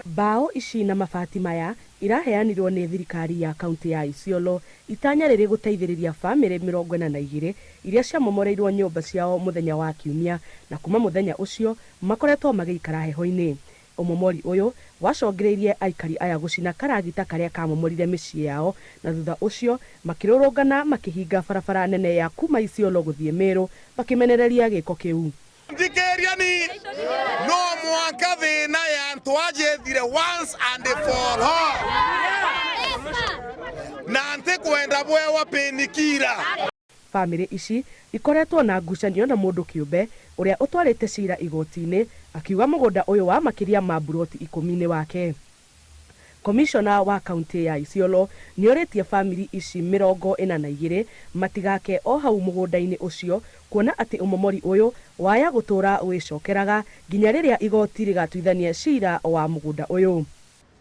Mbaũ ici na mabati maya iraheanirwo nĩ thirikari ya kaunti ya Isiolo itanya rĩrĩ gũteithĩrĩria bamĩrĩ 42 iria ciamomoreirwo nyũmba ciao mũthenya wa Kiumia, na kuma mũthenya ũcio makoretwo magĩikara heho-inĩ. Ũmomori ũyũ wacongĩrĩirie aikari aya gũcina karagita karĩa kamomorire mĩciĩ yao, na thutha ũcio makĩrũrũngana makĩhinga barabara nene ya kuma Isiolo gũthiĩ Meru makĩmenereria gĩko kĩu. Thikĩrĩriani, no mũhaka thĩna ya antũ ajethire once and for all, na ntikwenda bwewa painkiller. Bamĩrĩ ici ikoretwo na ngucanio na mũndũ kĩũmbe ũrĩa ũtwarĩte cira igoti-inĩ akiuga mũgũnda ũyũ wa makĩria ma mburoti 10 nĩ wake. Komishona wa kaunti ya Isiolo nĩorĩtie bamĩrĩ ici 42 matigake o hau mũgũnda-inĩ ũcio, kuona atĩ ũmomori ũyũ waya gũtũra wĩcokeraga nginya rĩrĩa igoti rĩgatuithania cira wa mũgũnda ũyũ.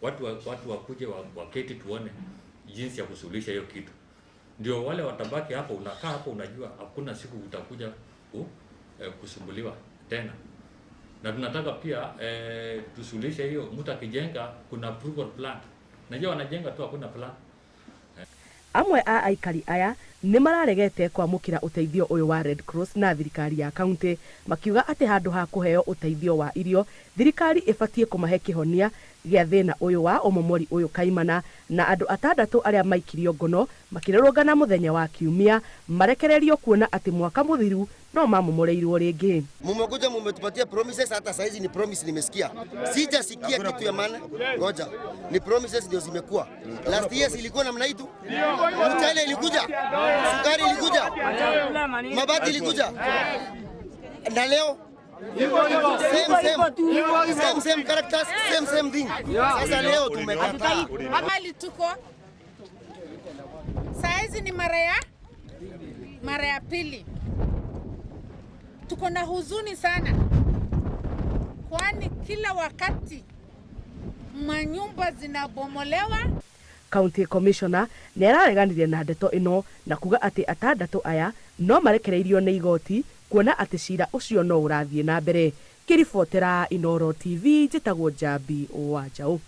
Watu wakuje waketi tuone jinsi ya kusuluhisha hiyo kitu. Ndio wale watabaki hapo, unakaa hapo, unajua hakuna siku utakuja kusumbuliwa tena. Na tunataka pia tusuluhishe hiyo, mtu akijenga kuna approval plan. Najua wanajenga tu hakuna plan. Amwe a aikari aya nĩ mararegete kwamũkĩra ũteithio ũyũ wa Red Cross na thirikari ya kaunti, makiuga atĩ handũ ha kũheo ũteithio wa irio, thirikari ĩbatiĩ kũmahe kĩhonia gĩa thĩna ũyũ wa ũmomori ũyũ kaimana, na andũ atandatũ arĩa maikirio ngono makĩrũrũngana mũthenya wa Kiumia marekererio kuona atĩ mwaka mũthiru no mamomoreirwo rĩngĩ. Mumekuja mumetupatia promises, hata saizi ni promise nimesikia. Sijasikia kitu ya maana. Ngoja. Ni promises ndio zimekuwa. Last year ilikuwa namna hii tu. Mchele ilikuja, sukari ilikuja, mabati ilikuja. Na leo same same same same characters, same same thing. Sasa leo tumekataa. Mali tuko saizi ni mara ya pili. Tuko na huzuni sana, kwani kila wakati manyumba zinabomolewa. County Commissioner nĩ arareganire na ndeto ĩno na kuga atĩ atandatũ aya no marekereirio nĩ igoti kuona atĩ cira ũcio no ũrathiĩ na mbere. Ngĩribotera Inooro TV, njĩtagwo Njambi wa Njaũ.